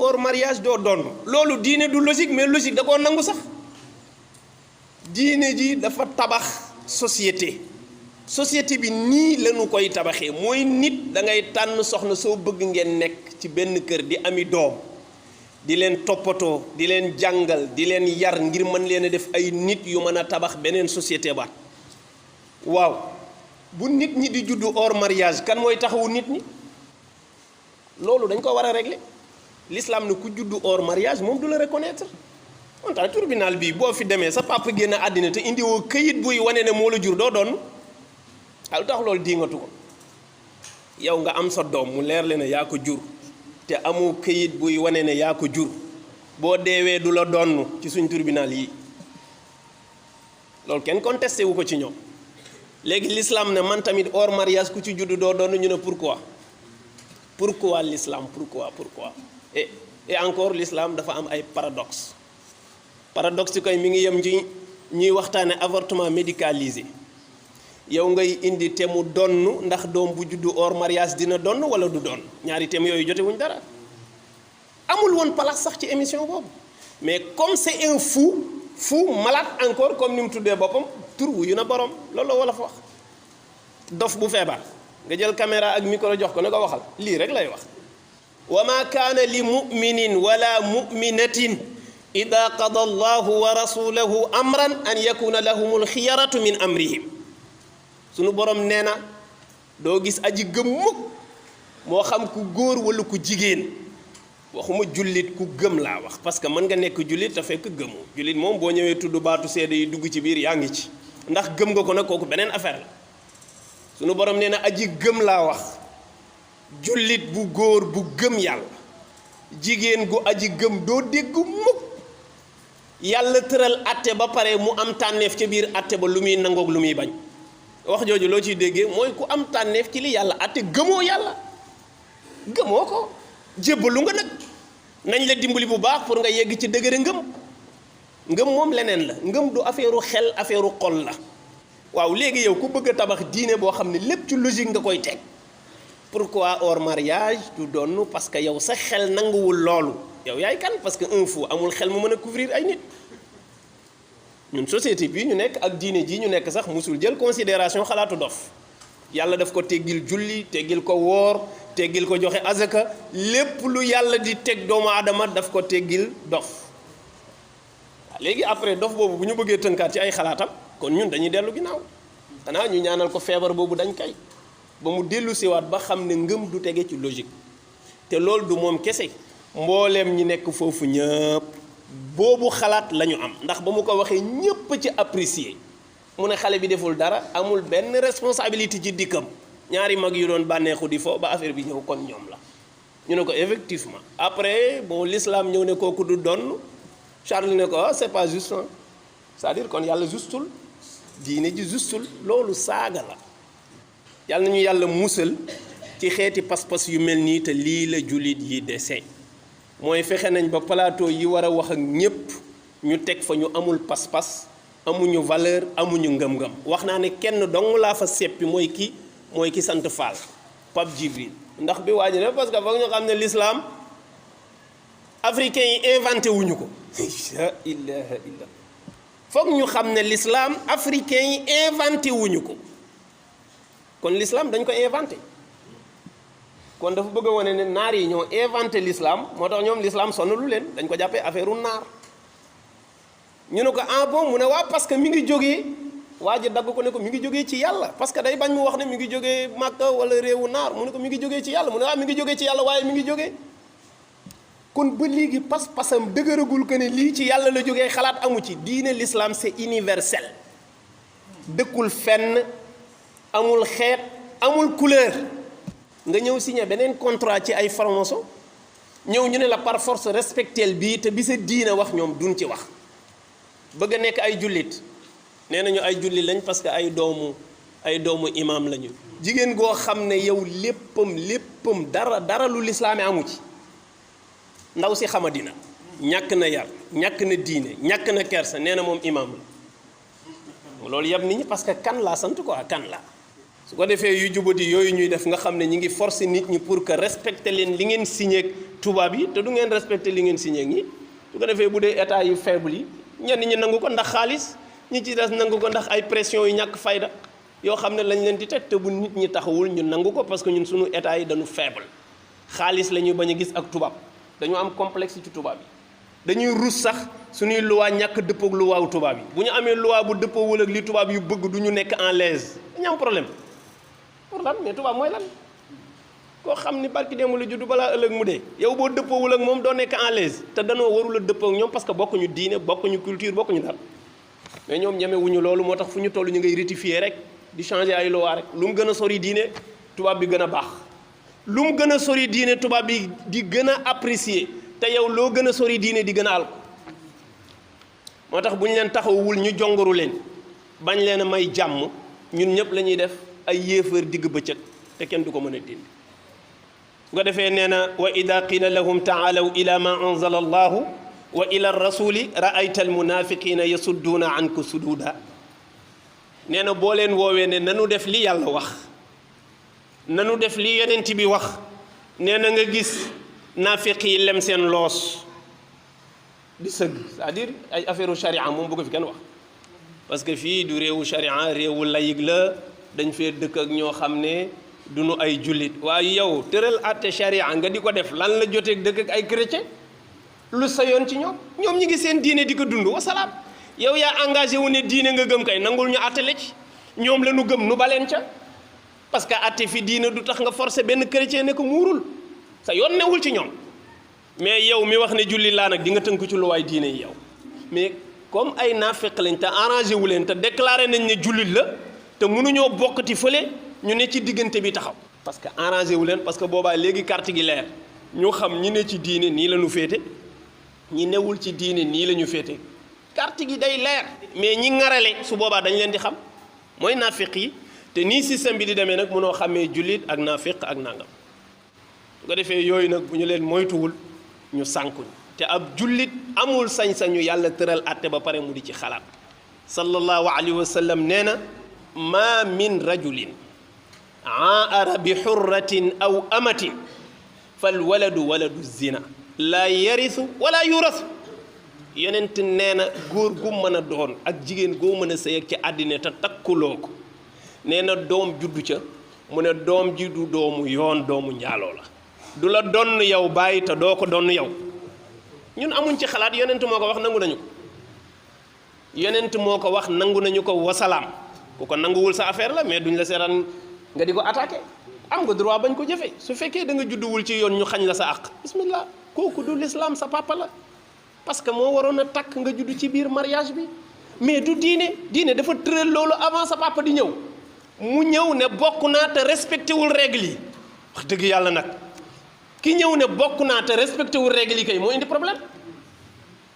hors mariage doo donn loolu diine du logique mais logique da koo nangu sax diine ji dafa tabax société bi nii lañu koy tabaxee mooy nit da ngay tànn soxna soo bëgg ngeen nekk ci benn kër di ami doom di leen toppatoo di leen jàngal di leen yar ngir mën leen a def ay nit yu mën a tabax beneen société ba waaw bu nit ñi di juddu hors mariage kan mooy taxawu nit ñi loolu dañ ko war a régler l'islam ne ku juddu hors mariage moom du la reconnaître on tax tribunal bii boo fi demee sa papa génn àddina te indiwoo këyit buy wane ne moo la jur doo doon lu tax loolu diingatu ko yow nga am sa doom mu leer le ne yaa ko jur te amoo këyit buy wane ne yaa ko jur boo deewee du la donn ci suñ tribunal yi loolu kenn contesté wu ko ci ñoom léegi l'islam ne man tamit hors mariage ku ci juddu doo donn ñu ne pourquoi l'islam pourquoi et encore l'islam dafa am ay paradoxe koy mi ngi yem ci ñuy waxtaane avortement médicalisé yow ngay indi te mu donn ndax doom bu juddu hors mariage dina donn wala du donn ñaari thèmes yooyu jotewuñ dara amul woon place sax ci émission boobu mais comme c'est un fou malade encore comme ni mu tuddee boppam tur wu yu na borom loolu la wala fa wax dof bu feebar nga jël caméra ak micro jox ko ne ko waxal lii rek lay wax wa ma kaana li muminin wala muminatin ida qada allahu wa rasulahu amran an yakuna lahumul xiyaratu min amrihim sunu borom nee na doo gis aji gëm mukk moo xam ku góor wala ku jigéen waxuma jullit ku gëm laa wax parce que mën nga nekk jullit te fekk gëmu jullit moom boo ñëwee tudd baatu seede yi dugg ci biir yaa ngi ci ndax gëm nga ko nag kooku beneen affaire la sunu borom nee na aji gëm laa wax jullit bu góor bu gëm yàlla jigéen gu aji gëm doo dégg mukk yàlla tëral atte ba pare mu am tànneef ca biir atte ba lu muy nangoog lu muy bañ wax jooju loo ciy déggee mooy ku am tànneef ci li yàlla atte gëmoo yàlla gëmoo ko jébbalu nga nag nañ la dimbali bu baax pour nga yegg ci dëgëre ngëm moom leneen la ngëm du affaireu xel affaireu xol la waaw léegi yow ku bëgg a tabax diine boo xam ne lépp ci logique nga koy teg pourquoi hors mariage du doon parce que yow sa xel nanguwul loolu yow yaay kan parce que un fou amul xel mu mën a couvrir ay nit ñun société bii ñu nekk ak diine jii ñu nekk sax musul jël considération xalaatu dof yàlla daf ko teggil julli teggil ko woor teggil ko joxe azaka lépp lu yàlla di teg doomu aadama daf ko teggil dof léegi après dof boobu bu ñu bëggee tënkaat ci ay xalaatam kon ñun dañuy dellu ginnaaw xanaa ñu ñaanal ko feebar boobu dañ kay ba mu dellu siwaat ba xam ne ngëm du tege ci logique te loolu du moom kese mbooleem ñi nekk foofu ñëpp boobu xalaat la ñu am ndax ba mu ko waxee ñëpp ci apprécier mu ne xale bi deful dara amul benn responsabilité ci dikkam ñaari mag yu doon bànneexu di fo ba affaire bi ñëw kon ñoom la ñu ne ko effectivement après bon l'islam ñëw ne kooku du donn Charles ne ko c'est pas juste c'est-à-dire kon yàlla justul diine ji justul loolu saaga la yàlla nañu yàlla musal ci xeeti pas-pas yu mel nii te lii la jullit yi dese mooy fexe nañ ba plateau yi war a wax ak ñépp ñu teg fa ñu amul pas-pas amuñu valeur amuñu ngëm-ngëm wax naa ne kenn dong laa fa seppi mooy ki sant Fall Pape Djibril ndax bi waa ji ne parce que foog ñu xam ne l'islam africain yi inventé wuñu ko la ilaha illa foog ñu xam ne l'islam africain yi inventé wuñu ko kon l'islam dañ ko inventé kon dafa bëgg a wane ne naar yi ñoo inventé l'islam moo tax ñoom l'islam sonnalu leen dañ ko jàppee affaire u naar ñu ne ko ah bon mu ne waa parce que mi ngi jógee waa ji dagg ko ne ko mi ngi jógee ci yàlla parce que day bañ mu wax ne mi ngi jógee Makka wala réewu naar mu ne ko mi ngi jógee ci yàlla mu ne waa mi ngi jógee ci yàlla waaye mi ngi jógee kon ba léegi pas-pasam dëgëragul que ne lii ci yàlla la jógee xalaat amu ci diine l'islam c'est universel dëkkul fenn amul xeet amul couleur nga ñëw signé beneen contrat ci ay franc-maçon ñëw ñu ne la par force respectel bii te bi sa diine wax ñoom duñ ci wax bëgg a nekk ay jullit nee nañu ay jullit lañ parce que ay doomu imam lañu jigéen goo xam ne yow léppam dara lu lislaame amu ci ndaw si xamadina ñàkk na yar ñàkk na diine ñàkk na kersa nee na moom imam la loolu yab nit ñi parce que kan laa sant quoi kan la su ko defee yu jubati yooyu ñuy def nga xam ne ñi ngi forcer nit ñi pour que respecter leen li ngeen signé tubaab yi te du ngeen respecté li ngeen signé ñi su ko defee bu dee état yu faible yi ñenn ñi nangu ko ndax xaalis ñi ci des nangu ko ndax ay pression yu ñàkk fayda yoo xam ne lañ leen di teg te bu nit ñi taxawul ñu nangu ko parce que ñun suñu état yi dañu faible xaalis la ñuy bañ a gis ak tubaab dañu am complexe ci tubaab yi dañuy rus sax suñuy loi ñàkk dëppoo ak luwaawu tubaab yi bu ñu amee loi bu dëppoowul ak li tubaab yu bëgg du ñu nekk en l'aise dañu am problème pour lan mais tubaab mooy lan koo xam ni barki démb la juddu balaa ëllëg mu dee yow boo dëppoowul ak moom doo nekk en l'aise te danoo warul a dëppoo ak ñoom parce que bokkuñu diine bokkuñu culture bokkuñu dara mais ñoom ñemewuñu loolu moo tax fu ñu toll ñu ngay rectifier rek di changer ay loi rek lu mu gën a sori diine tubaab bi gën a baax lu mu gën a sori diine tubaab bi di gën a apprécier te yow loo gën a sori diine di gën a alko moo tax bu ñu leen taxawul ñu jongoru leen bañ leen a may jàmm ñun ñëpp la ñuy def ay yéefar digg bëccëg te kenn du ko mën a dindi su ko defee nee na wa ida qila lahum taalaw ila ma anzala allahu wa ila rasuli raayta almunafiqina yasudduuna anka sududa nee na boo leen woowee ne nanu def li yàlla wax nanu def li yonent bi wax nee na nga gis naafiq yi lem seen loos di sëgg c'est-à-dire ay affaire charia moom bu ko fi kenn wax parce que fii du réewu charia réewu layig la dañ fee dëkk ak ñoo xam ne duñu ay jullit waaye yow tëral àtte charia nga di ko def lan la joteeg dëkk ak ay chrétien lu sa yoon ci ñoom ñoom ñi ngi seen diine di ko dund wasalaam yow yaa engagé wu ne diine nga gëm kay nangul ñu àtte la ci ñoom la nu gëm nu baleen ca parce que àtte fi diine du tax nga forcé benn chrétien ne ko muurul sa yoon newul ci ñoom mais yow mi wax ne julli laa nag di nga tënk ci lu waay diine yi yow mais comme ay naafeq lañ te arrangé wu leen te déclaré nañ ne jullit la te mënuñoo bokkati fële ñu ne ci diggante bi taxaw parce que arrangé wu leen parce que boobaa léegi carte gi leer ñu xam ñi ne ci diine nii la ñu féete ñi newul ci diine nii la ñu féete carte gi day leer mais ñi ŋarale su boobaa dañ leen di xam mooy naafeq yi te nii système bi di demee nag mënoo xamee jullit ak naafeq ak nangam su ko defee yooyu nag bu ñu leen moytuwul ñu sànkuñ te ab jullit amul sañ-sañu yàlla tëral àtte ba pare mu di ci xalaat sallallahu alayhi wa sallam nee na ma min rajulin aara bi xurratin aw amatin fal waladu waladu zina laa yarisu wala yurasu yonent nee na góor gu mën a doon ak jigéen goo mën a sëy ak ci àddina te takkuloo ko nee na doom juddu ca mu ne doom ji du doomu yoon doomu njaaloo la du la donn yow bàyyi te doo ko donn yow ñun amuñ ci xalaat yonent moo ko wax nangu nañu ko yonent moo ko wax nangu nañu ko wasalaam ku ko nanguwul sa affaire la mais duñ la seetaan nga di ko attaqué am nga droit bañ ko jëfee su fekkee da nga judduwul ci yoon ñu xañ la sa àq bismillah kooku du l'islam sa papa la parce que moo waroon a takk nga judd ci biir mariage bi mais du diine dafa tëral loolu avant sa papa di ñëw mu ñëw ne bokk naa te respecté wul règle yi wax dëgg yàlla nag ki ñëw ne bokk naa te respecté wul règle yi kay moo indi problème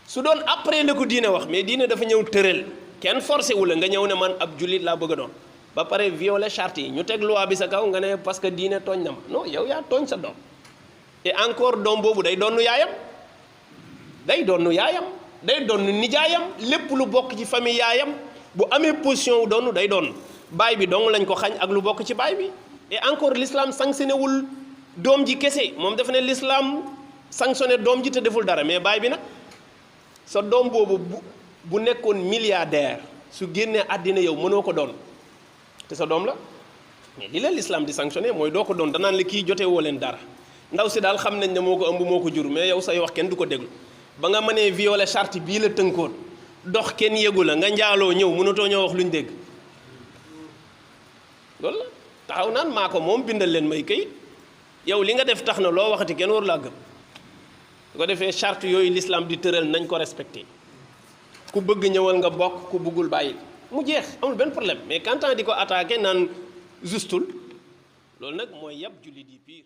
su doon après la ko diine wax mais diine dafa ñëw tëral kenn forcé wu la nga ñëw ne man ab jullit laa bëgg a doon ba pare violer charte yi ñu teg loi bi sa kaw nga ne parce que diine tooñ na ma non yow yaa tooñ sa doom et encore doom boobu day doonu yaayam day doonu nijaayam lépp lu bokk ci famille yaayam bu amee position wu doonu day doon baay bi dong lañ ko xañ ak lu bokk ci baay bi et encore l'islam sanctionné wul doom ji kese moom dafa ne l'islam sanctionné doom ji te deful dara mais baay bi nag sa doom boobu bu nekkoon milliardaire su génnee àddina yow mënoo ko doon te sa doom la mais li la l'islam di sanctionné mooy doo ko doon danaan la kii jotee woo leen dara ndaw si daal xam nañ ne moo ko ëmb moo ko jur mais yow say wax kenn du ko déglu ba nga mënee violer charte bii la tënkoon dox kenn yëgu la nga njaaloo ñëw mënatoo ñoo wax luñ dégg loolu la taxaw naan maa ko moom bindal leen may kayit yow li nga def tax na loo waxati kenn waru laa gëm su ko defee charte yooyu l'islam di tëral nañ ko respecté ku bëgg ñëwal nga bokk ku bëggul bàyyi mu jeex amul benn problème mais quand on di ko attaqué naan justul loolu nag mooy yàpp jullit yi pire